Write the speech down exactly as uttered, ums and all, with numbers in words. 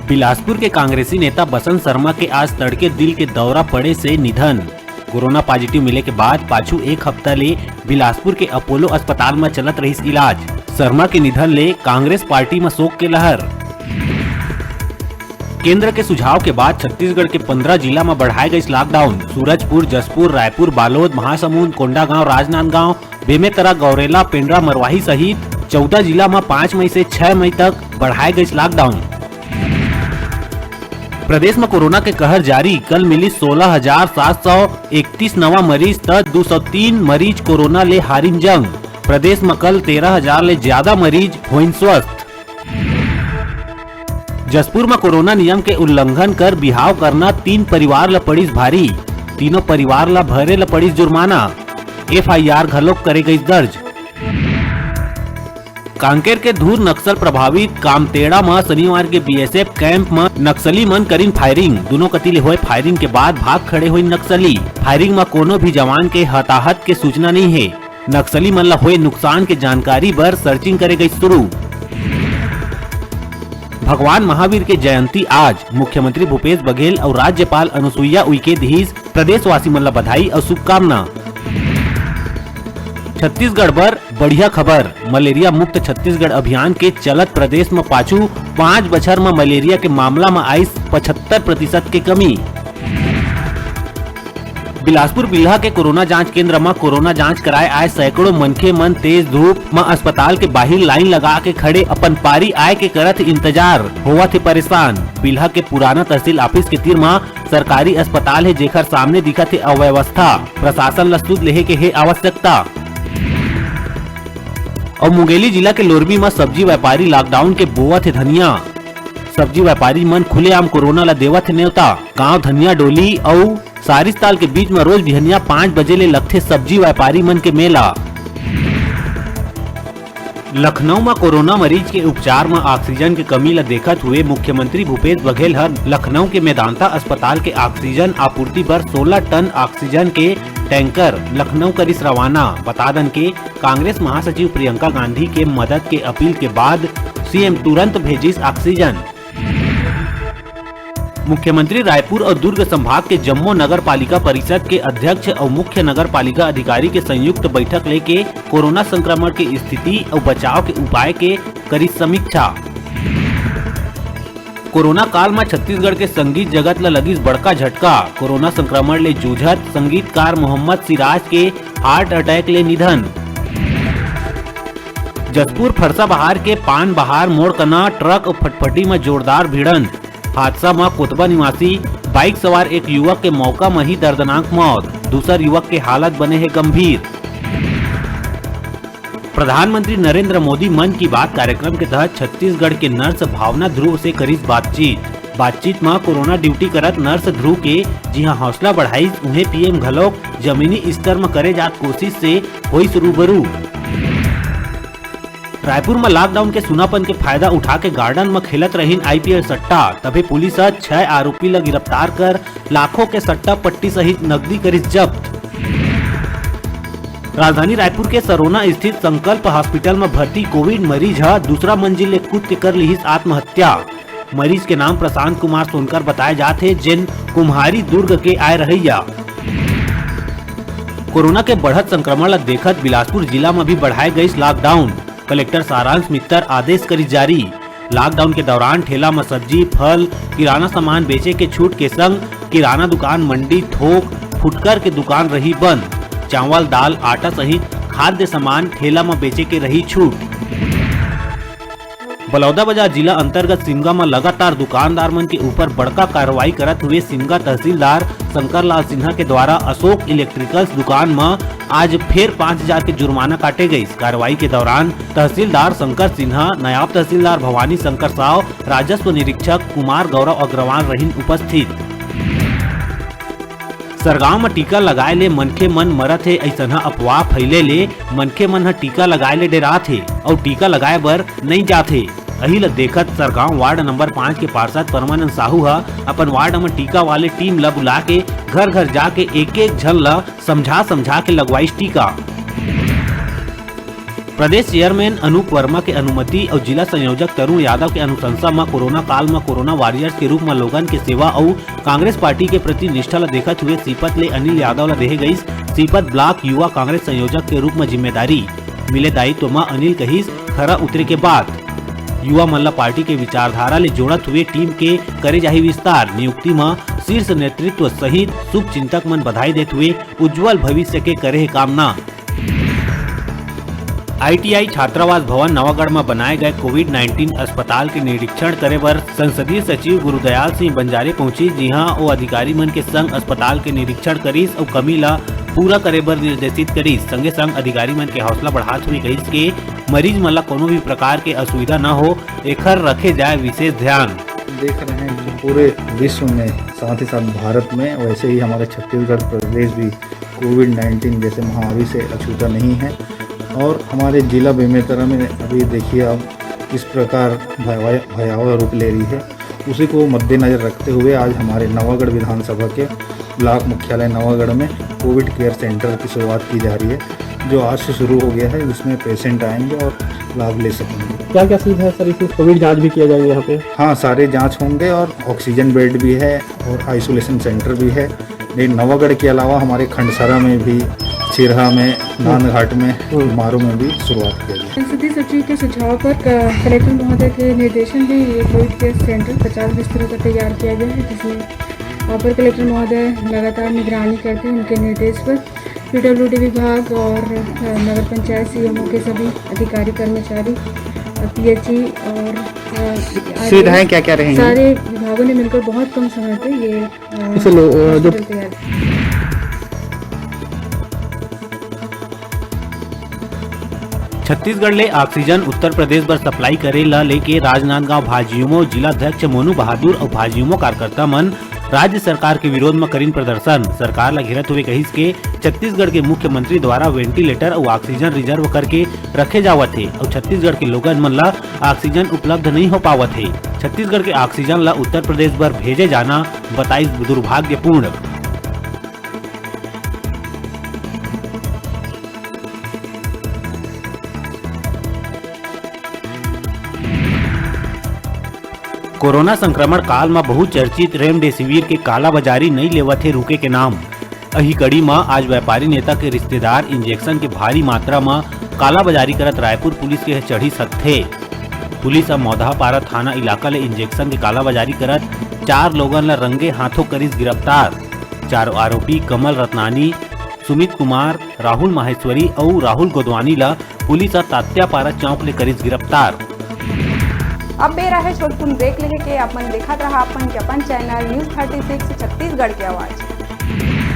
बिलासपुर के कांग्रेसी नेता बसंत शर्मा के आज तड़के दिल के दौरा पड़े से निधन। कोरोना पॉजिटिव मिले के बाद पाछू एक हफ्ता ले बिलासपुर के अपोलो अस्पताल म चलत रहिस इलाज। शर्मा के निधन ले कांग्रेस पार्टी म शोक के लहर। केंद्र के सुझाव के बाद छत्तीसगढ़ के पंद्रह जिला म बढ़ाए गइस लॉकडाउन। सूरजपुर, जशपुर, रायपुर, बालोद, महासमुंद, कोंडागांव, राजनांदगांव, बेमेतरा, गौरेला, पेंड्रा, मरवाही सहित चौदह जिला म पाँच मई से छह मई तक बढ़ाए गइस लॉकडाउन। प्रदेश म कोरोना के कहर जारी, कल मिलिस सोलह हजार सात सौ इकतीस नवा मरीज, त दू सौ तीन मरीज कोरोना ले हारिन जंग। प्रदेश म कल तेरह हजार ले ज्यादा मरीज होइन स्वस्थ। जशपुर म कोरोना नियम के उल्लंघन कर बिहाव करना तीन परिवार ल पड़िस भारी, तीनों परिवार ल भरे ल पड़िस जुर्माना। एफआईआर घलोक करे गइस दर्ज। कांकेर के धुर नक्सल प्रभावित कामतेड़ा म शनिवार के बीएसएफ कैंप म नक्सली मन करिन फायरिंग। दूनों कति ले होए फायरिंग के बाद भाग खड़े होइन नक्सली। फायरिंग म कोनो भी जवान के हताहत के सूचना नइ हे। नक्सली मन ल होए नुकसान के जानकारी बर सर्चिंग करे गइस शुरू। भगवान महावीर के जयंती आज, मुख्यमंत्री भूपेश बघेल अउ राज्यपाल अनुसुईया उइके दिहिस प्रदेशवासी मन ल बधाई अउ शुभकामना। छत्तीसगढ़ बर बढ़िया खबर, मलेरिया मुक्त छत्तीसगढ़ अभियान के चलत प्रदेश म पाछू पाँच बछर म मलेरिया के मामला म आइस पचहत्तर प्रतिशत के कमी। बिलासपुर बिल्हा के कोरोना जांच केंद्र म कोरोना जांच कराए आए सैकड़ों मनखे मन तेज धूप म अस्पताल के बाहिर लाइन लगा के खड़े, अपन पारी आए के करत इंतजार, होवत हे परेशान। बिल्हा के पुराना तहसील ऑफिस के तीर म सरकारी अस्पताल हे, जेकर सामने दिखत हे अव्यवस्था, प्रशासन ल सुध लेहे के हे आवश्यकता। अउ मुंगेली जिला के लोरमी म सब्जी व्यापारी लॉकडाउन के बोवत हे धनिया। सब्जी व्यापारी मन खुलेआम कोरोना ल देवत हे नेवता। गांव धनिया डोली अउ सारिस ताल के बीच म रोज बिहनिया पाँच बजे ले लगथे सब्जी व्यापारी मन के मेला। लखनऊ म कोरोना मरीज के उपचार म ऑक्सीजन के कमी ल देखत हुए मुख्यमंत्री भूपेश बघेल ह लखनऊ के मेदांता अस्पताल के ऑक्सीजन आपूर्ति बर सोलह टन ऑक्सीजन के टैंकर लखनऊ करिस रवाना। बता दन के कांग्रेस महासचिव प्रियंका गांधी के मदद के अपील के बाद सीएम तुरंत भेजिस ऑक्सीजन। मुख्यमंत्री रायपुर अउ दुर्ग संभाग के जम्मो नगर पालिका परिषद के अध्यक्ष अउ मुख्य नगर पालिका अधिकारी के संयुक्त बैठक लेके कोरोना संक्रमण के स्थिति अउ बचाव के उपाय के करिस समीक्षा। कोरोना काल म छत्तीसगढ़ के संगीत जगत ल लगिस बड़का झटका। कोरोना संक्रमण ले जूझत संगीतकार मोहम्मद सिराज के हार्ट अटैक ले निधन। जशपुर फरसाबहार के पान बहार मोड़ कना ट्रक अउ फटफटी म जोरदार भिड़ंत। हादसा म कोतबा निवासी बाइक सवार एक युवक के मौका म ही दर्दनाक मौत, दूसर युवक के हालत बने हे गंभीर। प्रधानमंत्री नरेंद्र मोदी मन की बात कार्यक्रम के तहत छत्तीसगढ़ के नर्स भावना ध्रुव से करिस बातचीत। बातचीत म कोरोना ड्यूटी करत नर्स ध्रुव के जिहां हौसला बढ़ाइस, उहें पीएम घलोक जमीनी स्तर म करे जात कोशिश से होइस रूबरू। रायपुर म लॉकडाउन के सुनापन के फायदा उठा के गार्डन म खेलत रहिन आईपीएल सट्टा, तभे पुलिस ह छह आरोपी ल गिरफ्तार कर लाखों के सट्टा पट्टी सहित नकदी करिस जब्त। राजधानी रायपुर के सरोना स्थित संकल्प हॉस्पिटल म भर्ती कोविड मरीज ह दूसरा मंजिल ले कूद के कर लिहिस आत्महत्या। मरीज के नाम प्रशांत कुमार सोनकर बताए जात हे, जेन कुम्हारी दुर्ग के आए रहइया। कोरोना के बढ़त संक्रमण ल देखत बिलासपुर जिला म भी बढ़ाए गइस लॉकडाउन। कलेक्टर सारांश मित्तर आदेश करिस जारी। लॉकडाउन के दौरान ठेला म सब्जी, फल, किराना सामान बेचे के छूट के संग किराना दुकान, मंडी, थोक, फुटकर के दुकान रही बंद। चावल, दाल, आटा सहित खाद्य सामान ठेला म बेचे के रही छूट। बलौदाबाजार जिला अंतर्गत सिमगा म लगातार दुकानदार मन के ऊपर बड़का कार्रवाई करत हुए सिमगा तहसीलदार शंकर लाल सिन्हा के द्वारा अशोक इलेक्ट्रिकल्स दुकान म आज फेर पाँच हजार के जुर्माना काटे गइस। कार्रवाई के दौरान तहसीलदार शंकर सिन्हा, नायब तहसीलदार भवानी शंकर साव, राजस्व निरीक्षक कुमार गौरव अग्रवाल रहिन उपस्थित। सरगांव म टीका लगाए ले मनखे मन मरत हे, अइसनहा अफवाह फैले ले मनखे मन ह टीका लगाए ले डेरात हे अउ टीका लगाए बर नइ जात हे। अही ल देखत सरगांव वार्ड नंबर पाँच के पार्षद परमानंद साहू ह अपन वार्ड म टीका वाले टीम ल बुला के घर-घर जाके एक-एक झन ल समझा-समझा के लगवाइस टीका। प्रदेश चेयरमैन अनूप वर्मा के अनुमति अउ जिला संयोजक तरुण यादव के अनुशंसा म कोरोना काल म कोरोना वॉरियर्स के रूप म लोगन के सेवा अउ कांग्रेस पार्टी के प्रति निष्ठा ल देखत हुए सीपत ले अनिल यादव ल देहे गईस सीपत ब्लॉक युवा कांग्रेस संयोजक के रूप म जिम्मेदारी। मिले दायित्व म अनिल कहिस, खरा उतरे के बाद युवा मन ल पार्टी के विचारधारा ले जोड़त हुए टीम के करे जाही विस्तार। नियुक्ति म शीर्ष नेतृत्व सहित शुभ चिंतक मन बधाई देत हुए उज्जवल भविष्य के करे हे कामना। आईटीआई छात्रावास भवन नवागढ़ म बनाए गए कोविड नाइनटीन अस्पताल के निरीक्षण करे बर संसदीय सचिव गुरुदयाल सिंह बंजारे पहुंचिस, जिहां ओ अधिकारी मन के संग अस्पताल के निरीक्षण करिस अउ कमी ला पूरा करे बर निर्देशित करिस। संगे संग अधिकारी मन के हौसला बढ़ात हुए कहिस के मरीज मन ला कोनो भी प्रकार के असुविधा न हो, एखर रखे जाए विशेष ध्यान। देख रहे हैं कि पूरे विश्व में, साथ ही साथ भारत में, वैसे ही हमारे छत्तीसगढ़ प्रदेश भी कोविड नाइनटीन जैसे महामारी से अछूता नहीं है। और हमारे जिला बेमेतरा में अभी देखिए आप किस प्रकार भयावह, भयावह रूप ले रही है, उसी को मद्देनजर रखते हुए आज हमारे नवागढ़ विधानसभा के ब्लॉक मुख्यालय नवागढ़ में कोविड केयर सेंटर की शुरुआत की जा रही है, जो आज से शुरू हो गया है, जिसमें पेशेंट आएंगे और लाभ ले सकेंगे। क्या क्या सुविधा है सर इसमें? कोविड जांच भी किया जाएंगे यहाँ पे? हाँ, सारे जांच होंगे और ऑक्सीजन बेड भी है और आइसोलेशन सेंटर भी है। नहीं, नवागढ़ के अलावा हमारे खंडसरा में भी, चिरहा में, नांदघाट में, हम्म। मारू में भी शुरुआत किया गया। संसदीय सचिव के सुझाव पर क-, कलेक्टर महोदय के निर्देशन में ये कोविड केयर सेंटर पचास बिस्तरों का तैयार किया गया है, जिसमें अपर कलेक्टर महोदय लगातार निगरानी करते हैं। उनके निर्देश पर पीडब्ल्यूडी विभाग और, अ, नगर पंचायत सीएमओ के सभी अधिकारी कर्मचारी, अ, पीएचई और, अ, सुविधाएं क्या क्या रहेंगी? सारे विभागों ने मिलकर बहुत कम समय पे ये, अ, इसे लो, अ, जो हॉस्पिटल तैयार किया। छत्तीसगढ़ ले ऑक्सीजन उत्तर प्रदेश बर सप्लाई करे ला लेके राजनांदगांव भाजयुमो जिला अध्यक्ष मोनू बहादुर अउ भाजयुमो कार्यकर्ता मन राज्य सरकार के विरोध म करिन प्रदर्शन। सरकार ला घेरत हुए कहिस के छत्तीसगढ़ के मुख्यमंत्री द्वारा वेंटिलेटर अउ ऑक्सीजन रिजर्व करके रखे जावत हे अउ छत्तीसगढ़ के लोगन मन ला ऑक्सीजन उपलब्ध नहीं हो पावत हे। छत्तीसगढ़ के ऑक्सीजन ला उत्तर प्रदेश बर भेजे जाना बताइस दुर्भाग्यपूर्ण। कोरोना संक्रमण काल म बहुचर्चित रेमडेसिविर के कालाबाजारी नइ लेवत हे रुके के नाम। अही कड़ी म आज व्यापारी नेता के रिश्तेदार इंजेक्शन के भारी मात्रा म कालाबाजारी करत रायपुर पुलिस के चढ़ी सत्थे। पुलिस ह मौदहापारा थाना इलाका ले इंजेक्शन के कालाबाजारी करत चार लोगन ल रंगे हाथों करिस गिरफ्तार। चारों आरोपी कमल रतनानी, सुमित कुमार, राहुल माहेश्वरी अउ राहुल गोदवानी ल पुलिस ह तात्यापारा चौक ले करिस गिरफ्तार। अब बेरा हे छोटकुन ब्रेक लेहे के। आप मन देखत रहा अपन के अपन channel news thirty six Chhattisgarh के आवाज़।